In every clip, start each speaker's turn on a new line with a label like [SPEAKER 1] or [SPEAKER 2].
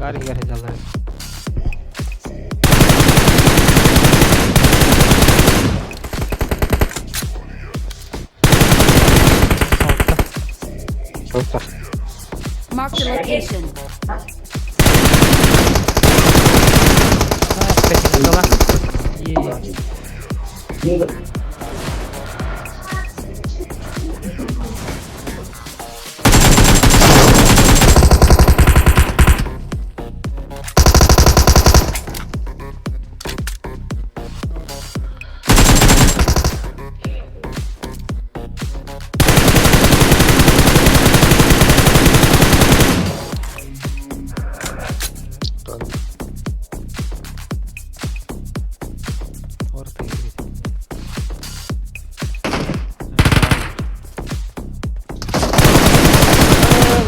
[SPEAKER 1] Ангар иһигэр сылдьаллар. Алта.
[SPEAKER 2] Алта.
[SPEAKER 3] Marked a location.
[SPEAKER 1] Е. Орто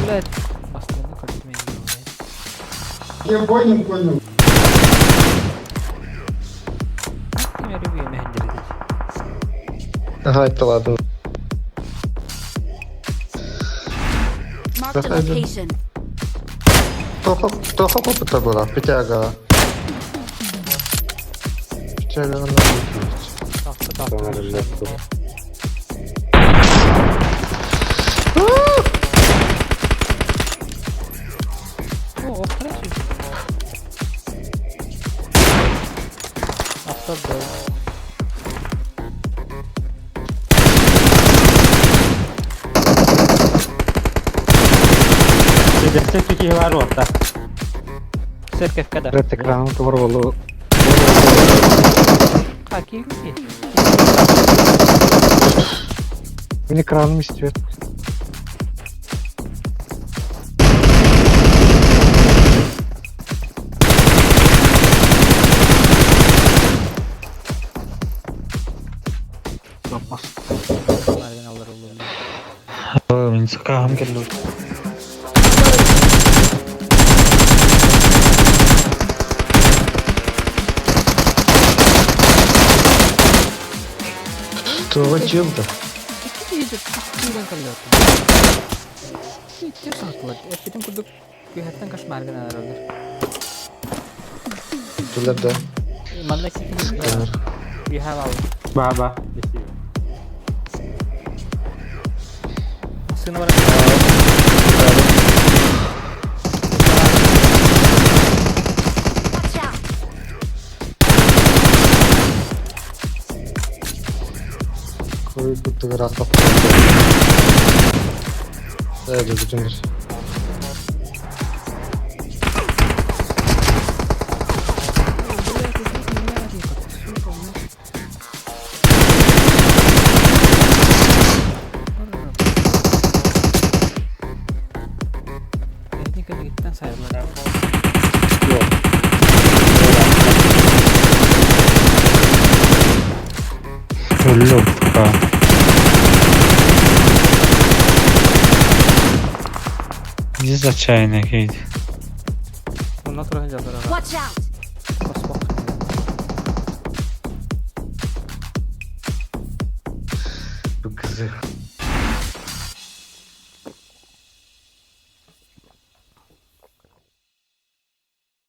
[SPEAKER 1] Блядь, постоянно как-то меня
[SPEAKER 4] Я понял, понял.
[SPEAKER 2] Ага, это ладно.
[SPEAKER 3] Marked a location.
[SPEAKER 2] Плохо опыта было, Петяга. Петяга надо выпить.
[SPEAKER 1] О, короче. Авто
[SPEAKER 5] Десять киһи бар уотта.
[SPEAKER 1] Церковь когда?
[SPEAKER 2] Рет экран торвало.
[SPEAKER 1] А, киви.
[SPEAKER 2] Мин экраным истиэт.
[SPEAKER 1] Маргиналлар olur.
[SPEAKER 5] Мин сыкаһым кэллэ.
[SPEAKER 2] Туга чылда.
[SPEAKER 1] Эппитин курдук күһэттэн кошмаргын аралар.
[SPEAKER 2] Түлер да.
[SPEAKER 1] Манна кикин we have our
[SPEAKER 5] Ба-ба.
[SPEAKER 1] Сына бар.
[SPEAKER 3] Watch out.
[SPEAKER 2] Кой куттугар аттап. Да, бүтүндөр.
[SPEAKER 1] Этникалыгыттан сайылар.
[SPEAKER 5] Өллө Здесь отчаянный кейт.
[SPEAKER 1] Онна туран жатыр.
[SPEAKER 3] Watch out.